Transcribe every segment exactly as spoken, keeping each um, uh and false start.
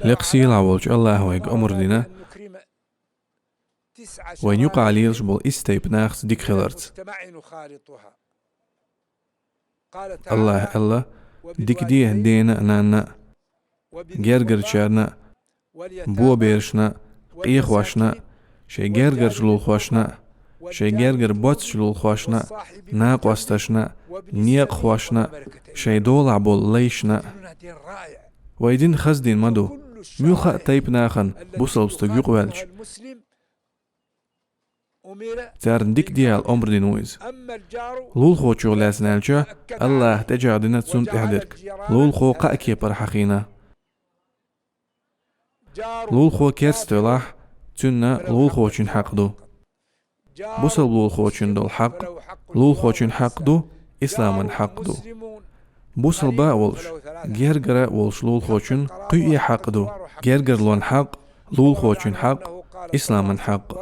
Лекха сийлахь волчу Аллахьа вайга омра дина вайна юкъахь лелаш болу исс тайпа нахаца дика хиларца. Аллахьа аьлла: «Дика де дена а, нанна а, гергарчарна а, боберашна а, къехошна а, шайн гергарчу лулахошна а, шайн гергара боцчу лулахошна а, накъосташна а, некъахошна а, шайн долахь болу лайшна а». Вай дин хаза дин ма ду. Муьлхха а тайпа нахана бусалба стаг юкъаваьлча, царна дика де аьлла омра дина ву иза. Лулахочух лаьцна аьлча, Аллахьа тӀечӀагӀдина цунна тӀехь дерг. Лулахо кхаа кепара хьахийна. Лулахо керста велахь, цуьнан лулахочун хьакъ ду. Бусалба лулахочун долу хьакъ лулахочун хьакъ ду, исламан хьакъ ду. Бусалба а волуш, гергара а волуш лулахочун кхуьуе хьакъ ду: гергарлон хьакъ, лулахочун хьакъ, исламан хьакъ.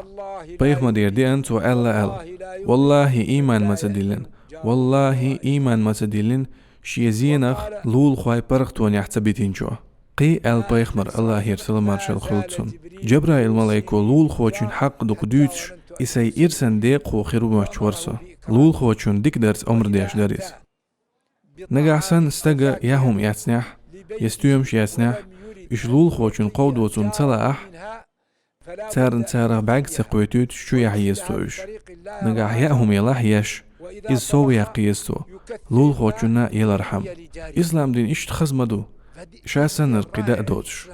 Пайхамарера деана цо аьлла аьлла: «Валлахьи, ийман ма ца диллина, валлахьи, ийман ма ца диллина шен зенах лулахой паргӀатонехь ца битинчо». Кхин аьлла пайхамара, Аллахьера салам-маршалла хуьлда цунна: Джабраил-малайко лулахочун хьакъ дукха дуьйцуш, и сайн ирсан декъахо хир ву моьттуш вара со. Лулахочун дика дарца омра деш дара иза. Нагахь санна стага яа хӀума эцнехь, я стоьмаш эцнехь, уьш лулахочун кховдо цунна ца лаахь, царна царах бӀаьрг ца кхетуьйтуш чу яхьа еза цо уьш. Нагахь яа хӀума елахь еш, иза сов яккха еза цо, лулахочунна ялархьама. Ислам дин иштта хаза ма ду, ша саннарг кхин даа доцуш.